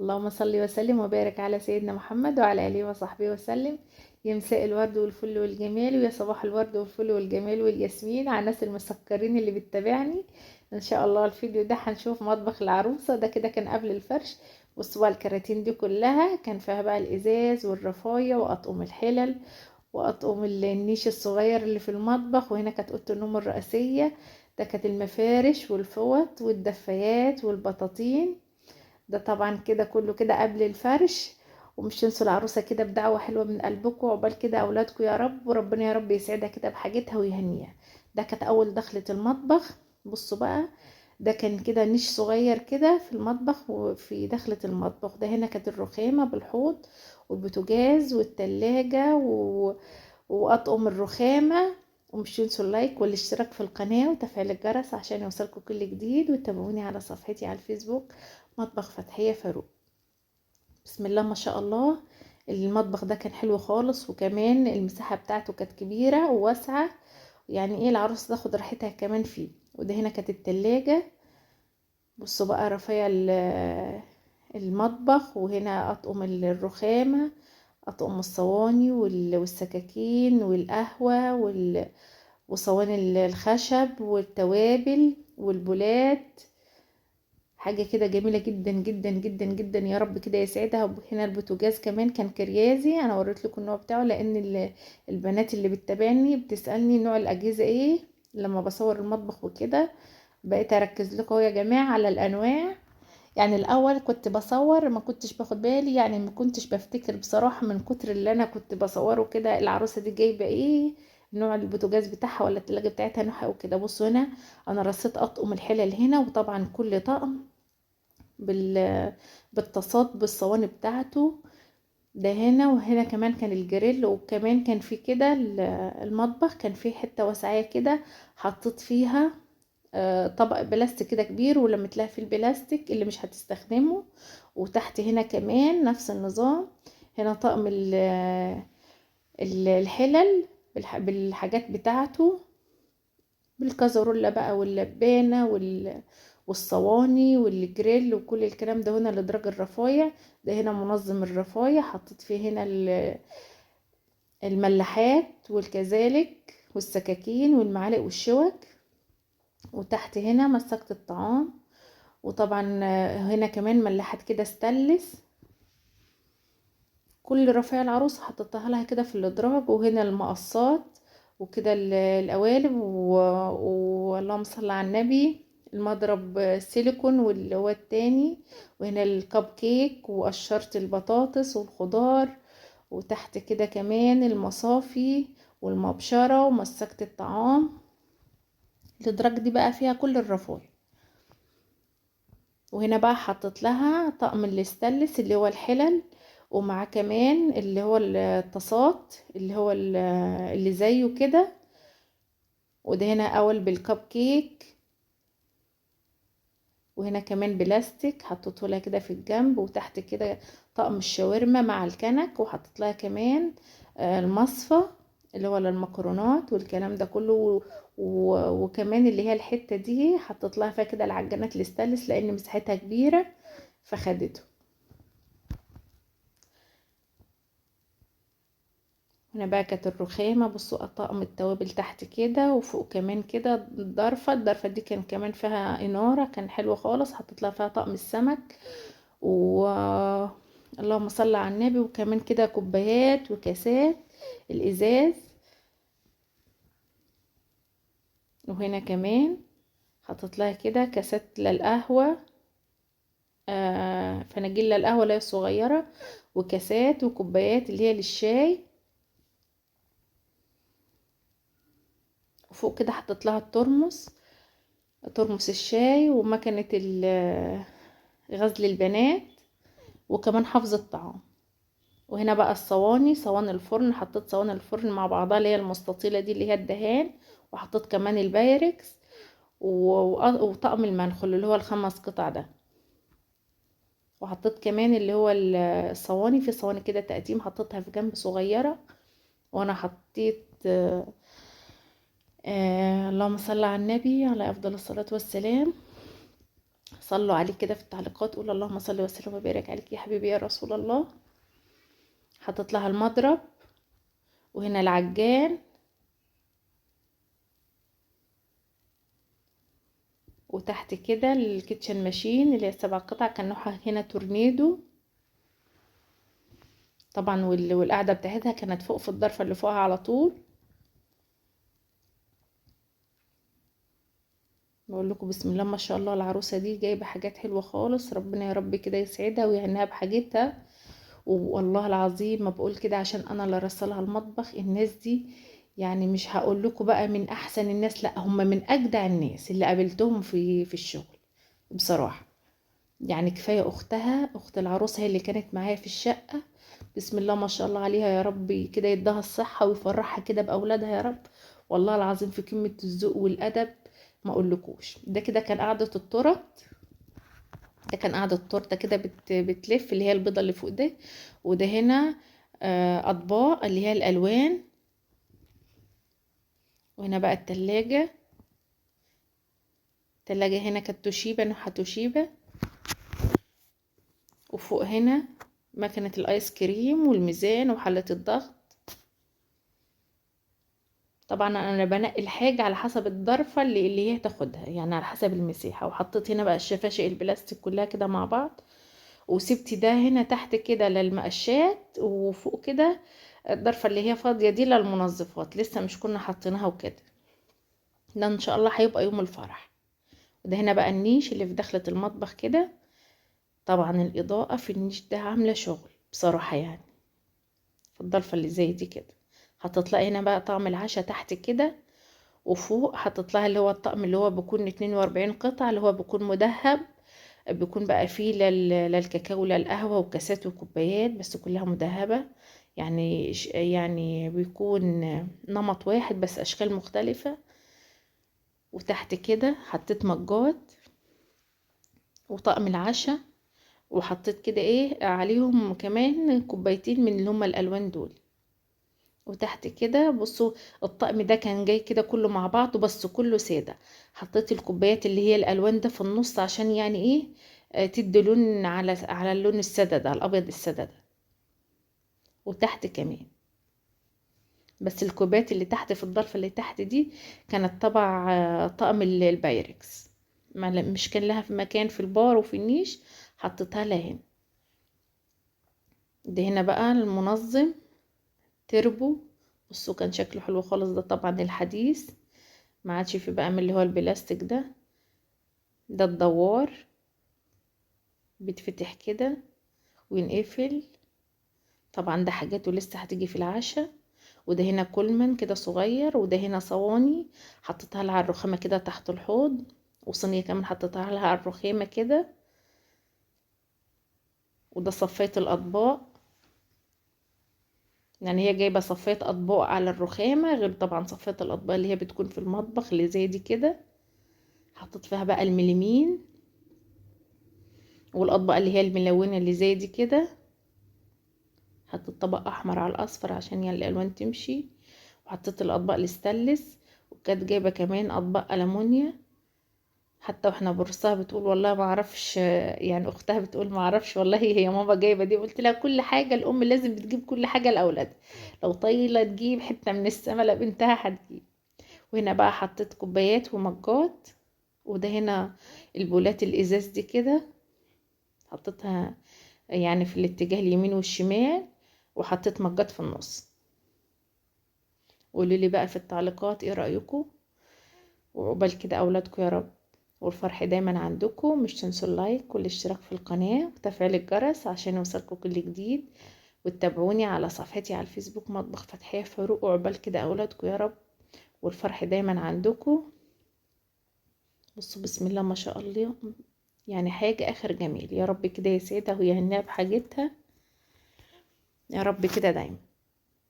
اللهم صل وسلم وبارك على سيدنا محمد وعلى آله وصحبه وسلم. يا مساء الورد والفل والجمال، ويا صباح الورد والفل والجمال والياسمين على الناس المسكرين اللي بتتابعني. ان شاء الله الفيديو ده هنشوف مطبخ العروسة. ده كده كان قبل الفرش. بصوا بقى الكراتين دي كلها كان فيها بقى الازاز والرفاية واطقم الحلل واطقم النيش الصغير اللي في المطبخ. وهنا كانت اوضة النوم الرئيسية. ده كانت المفارش والفوط والدفايات والبطاطين. ده طبعا كده كله كده قبل الفرش. ومش تنسوا العروسة كده بدعوة حلوة من قلبكم، وعقبال كده اولادكم يا رب، وربنا يا رب يسعدها كده بحاجتها ويهنيها. ده كانت اول دخله المطبخ. بصوا بقى ده كان كده نيش صغير كده في المطبخ وفي دخله المطبخ. ده هنا كانت الرخامه بالحوض والبوتاجاز والتلاجة واطقم الرخامه. ومش تنسوا اللايك والاشتراك في القناة وتفعيل الجرس عشان يوصلكم كل جديد، وتابعوني على صفحتي على الفيسبوك مطبخ فتحية فاروق. بسم الله ما شاء الله، المطبخ ده كان حلو خالص، وكمان المساحة بتاعته كانت كبيرة وواسعة، يعني ايه العروسة تاخد راحتها كمان فيه. وده هنا كانت التلاجة. بصوا بقى رفيع المطبخ، وهنا اطقم الرخامة، اطقم الصواني والسكاكين والقهوة وصواني الخشب والتوابل والبولات. حاجة كده جميلة جدا جدا جدا جدا، يا رب كده يسعدها. هنا البوتاجاز كمان كان كريازي، انا وريت لكم النوع بتاعه لان البنات اللي بتتابعني بتسألني نوع الاجهزة ايه لما بصور المطبخ وكده. بقيت اركز لكم يا جماعة على الانواع. يعني الاول كنت بصور ما كنتش باخد بالي، يعني ما كنتش بفتكر بصراحة من كتر اللي انا كنت بصورة كده العروسة دي جايبة ايه، نوع البوتاجاز بتاعها ولا التلاجة بتاعتها نوعها وكده. بصوا هنا انا رصيت اطقم الحلل هنا، وطبعا كل طقم بالطاسات بالصواني بتاعته. ده هنا. وهنا كمان كان الجريل، وكمان كان في كده المطبخ كان في حتة واسعة كده حطيت فيها طبق بلاستيك كده كبير، ولمت لها في البلاستيك اللي مش هتستخدمه. وتحت هنا كمان نفس النظام، هنا طقم الحلل بالحاجات بتاعته، بالكازارولا بقى واللبانة والصواني والجريل وكل الكلام ده. هنا لدرج الرفايع، ده هنا منظم الرفايع حطيت فيه هنا الملاحات والكذلك والسكاكين والمعالق والشوك. وتحت هنا مسكت الطعام، وطبعا هنا كمان ملاحات كده ستانلس. كل رفايع العروسة حطيتها لها كده في الادراج. وهنا المقصات وكده القوالب واللهم صل على النبي، المضرب سيليكون واللي هو التاني. وهنا الكب كيك وقشرت البطاطس والخضار. وتحت كده كمان المصافي والمبشرة ومسكت الطعام. الادراج دي بقى فيها كل الرفايع. وهنا بقى حطيت لها طقم الاستانلس اللي هو الحلل، ومع كمان اللي هو الطاسات اللي هو اللي زيه كده. وده هنا اول بالكب كيك، وهنا كمان بلاستيك حطيته لها كده في الجنب. وتحت كده طقم الشاورما مع الكنك، وحطيت لها كمان المصفى اللي هو للمكرونات والكلام ده كله. وكمان اللي هي الحتة دي حطيت لها فيها كده العجانات الاستانلس لان مساحتها كبيرة فخدته. هنا بقى كانت الرخامة. بصوا طقم التوابل تحت كده، وفوق كمان كده الضرفة. الضرفة دي كان كمان فيها إنارة، كان حلو خالص، حطيت لها فيها طقم السمك و اللهم صل على النبي. وكمان كده كوبايات وكاسات الإزاز. وهنا كمان حطيت لها كده كاسات للقهوة، فناجيل للقهوة اللي هي الصغيرة، وكاسات وكوبايات اللي هي للشاي. وفوق كده حطيت لها الترمس، ترمس الشاي، ومكنة غزل البنات، وكمان حفظ الطعام. وهنا بقى الصواني، صواني الفرن، حطيت صواني الفرن مع بعضها اللي هي المستطيلة دي اللي هي الدهان، وحطيت كمان البايركس وطقم المنخل اللي هو الخمس قطع ده. وحطيت كمان اللي هو الصواني، في صواني كده تقديم حطيتها في جنب صغيرة. وانا حطيت اللهم صل على النبي على افضل الصلاة والسلام، صلوا عليه كده في التعليقات، قولوا اللهم صل وسلم وبارك عليك يا حبيبي يا رسول الله. حطيت لها المضرب، وهنا العجان، وتحت كده ال kitchen machine اللي هي 7 قطع، كان نوعها هنا تورنيدو طبعا. والقعده بتاعتها كانت فوق في الضرفه اللي فوقها على طول. بقول لكم بسم الله ما شاء الله، العروسة دي جايبه حاجات حلوة خالص، ربنا يا رب كده يسعدها ويهنيها بحاجتها. والله العظيم ما بقول كده عشان انا اللي رسلها المطبخ. الناس دي يعني مش هقول لكم بقى من احسن الناس، لا هم من اجدع الناس اللي قابلتهم في الشغل بصراحة. يعني كفاية اختها، اخت العروسة هي اللي كانت معايا في الشقة، بسم الله ما شاء الله عليها، يا رب كده يديها الصحة ويفرحها كده باولادها يا رب. والله العظيم في قمة الذوق والادب ما اقولكوش. ده كده كان قعدة التورت، ده كان قعدة التورتة كده بتلف اللي هي البيضة اللي فوق ده. وده هنا اطباق اللي هي الالوان. وهنا بقى التلاجة، التلاجة هنا كانت توشيبا، نوعها توشيبا. وفوق هنا مكنة الايس كريم والميزان وحلة الضغط. طبعا انا بنقي الحاجة على حسب الضرفة اللي هي تاخدها، يعني على حسب المساحة. وحطيت هنا بقى الشفاشق البلاستيك كلها كده مع بعض، وسبت ده هنا تحت كده للمقشات، وفوق كده الضرفة اللي هي فاضية دي للمنظفات، لسه مش كنا حاطينها وكده. ده ان شاء الله هيبقى يوم الفرح. وده هنا بقى النيش اللي في دخلة المطبخ كده. طبعا الإضاءة في النيش ده عاملة شغل بصراحة، يعني في الضرفة اللي زي دي كده. حطيت لها هنا بقى طقم العشاء تحت كده، وفوق حطيت لها اللي هو الطقم اللي هو بيكون 42 قطعة، اللي هو بيكون مذهب، بيكون بقى فيه للكاكاو للقهوة وكاسات وكوبايات، بس كلها مذهبة. يعني بيكون نمط واحد بس أشكال مختلفة. وتحت كده حطيت مجات وطقم العشاء، وحطيت كده ايه عليهم كمان كوبايتين من اللي هما الألوان دول. وتحت كده بصوا الطقم ده كان جاي كده كله مع بعضه بس كله سادة. حطيت الكوبايات اللي هي الألوان ده في النص عشان يعني ايه تدي لون على اللون السادة ده، على الأبيض السادة ده. وتحت كمان بس الكوبايات اللي تحت في الضرفة اللي تحت دي كانت طبع طقم البايركس، مش كان لها في مكان في البار وفي النيش، حطيتها لها هنا. ده هنا بقى المنظم تربو، بصوا كان شكله حلو خالص. ده طبعا الحديث، ما عادش في بقى من اللي هو البلاستيك ده. ده الدوار بيتفتح كده وينقفل، طبعا ده حاجاته لسه هتيجي في العشاء. وده هنا كولمان كده صغير، وده هنا صواني حطيتها لها على الرخامه كده تحت الحوض، وصينيه كمان حطيتها لها على الرخامه كده. وده صفايه الاطباق، يعني هي جايبه صفايه اطباق على الرخامه، غير طبعا صفايه الاطباق اللي هي بتكون في المطبخ اللي زي دي كده. حطيت فيها بقى المليمين والاطباق اللي هي الملونة اللي زي دي كده. حطيت طبق احمر على الاصفر عشان يعني الالوان تمشي. وحطيت الاطباق الستانلس، وكانت جايبه كمان اطباق المونيا. حتى واحنا برصها بتقول والله ما اعرفش، يعني اختها بتقول ما اعرفش والله هي ماما جايبه دي. قلت لها كل حاجة الام لازم بتجيب كل حاجة لاولادها، لو طايله تجيب حتة من السما لبنتها هتجيب. وهنا بقى حطيت كوبايات ومجات، وده هنا البولات الازاز دي كده حطيتها يعني في الاتجاه اليمين والشمال، وحطيت مجات في النص. قولوا لي بقى في التعليقات ايه رايكم، وعقبال كده اولادكم يا رب، والفرح دايما عندكم. مش تنسوا اللايك والاشتراك في القناة وتفعيل الجرس عشان يوصلكم كل جديد، وتتابعوني على صفحتي على الفيسبوك مطبخ فتحية فاروق. وعقبال كده اولادكم يا رب، والفرح دايما عندكم. بصوا بسم الله ما شاء الله، يعني حاجة اخر جميل. يا رب كده يسعدها ويهنيها بحاجتها يا رب كده دايما.